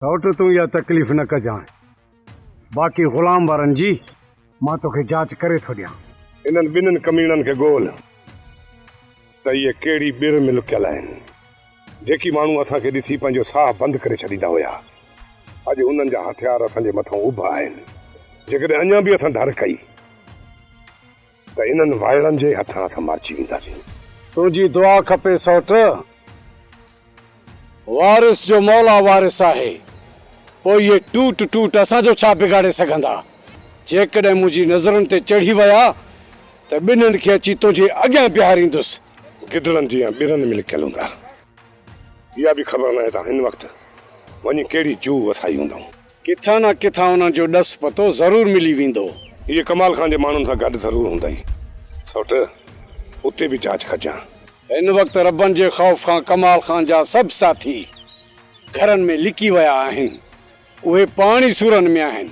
سئوٽ تون اها تڪليف نه ڪجانء. باقي غلام وارن جي مان توکي جاچ ڪري ٿو ڏيان. انهن ٻنهن ڪميڻن کي ڳول ته اهي ڪهڙي ٻر ۾ لڪيل آهن. جيڪي ماڻهو اسان کي ڏسي پنهنجو ساهه بند ڪري ڇڏيندا هيا، اڄ انهن جا هٿيار اسان جي مٿان اڀا آهن. جيڪڏهن اڃا به اسان ڍر ڪئي ته انهن وائڙن جي هٿان اسان مارجي وينداسين. تنهنجي دعا کپي سئوٽ. وارث جو مولا وارث آهي، پوء اهي ٽوٽ ٽوٽ اسان جو ڇا بگاڙي سگهندا؟ جيڪڏهن منهنجي نظرن تي چڙهي ويا ته ٻنهن کي اچي تنهنجي اڳيان بيهاريندس. گدڙن جيان ٻرن ۾ لڪيل هوندا. اها به خبر ناهي ته هن وقت وڃي ڪهڙي جوء وسائي هوندائون. ڪٿان نه ڪٿان انهن جو ڏس پتو ضرور ملي ويندو. اهي ڪمال خان جي ماڻهن سان گڏ ضرور هوندائي. سئوٽ، اتي به جاچ ڪجان. هن وقت ربن جي خوف کان ڪمال خان جا سڀ ساٿي گهرن ۾ لڪي ويا آهن. اهي پاڻ ئي سورن ۾ آهن.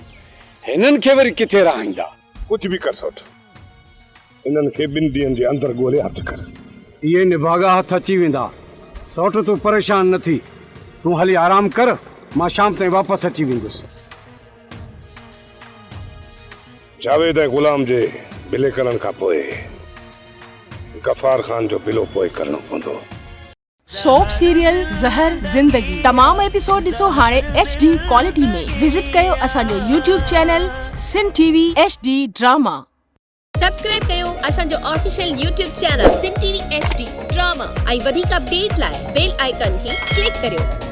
هنن کي وري ڪٿي رهائيندا؟ ڪجهه به ڪر سئوٽ، انهن کي ٻن ڏينهن جي اندر ڳولي هٿ ڪر. اهي نڀاڳا هٿ اچي ويندا. سئوٽ تون پريشان نه ٿي. تون هلي آرام ڪر، مان شام تائين واپس اچي ويندس. جاويد ۽ غلام جي بلي ڪرڻ کان پوء غفار خان جو بلو پوء ڪرڻو پوندو. سوپ سيريل زهر زندگي تمام ايپيسوڊ ڏسو هاڻي ايڇ ڊي ڪوالٽي ۾ وزٽ ڪيو اسان جو YouTube channel Sindh T V H D drama. Subscribe ڪيو اسان جو official YouTube channel Sindh T V H D drama ۽ وڌيڪ اپڊيٽ لاء بيل آئيڪان کي ڪلڪ ڪريو.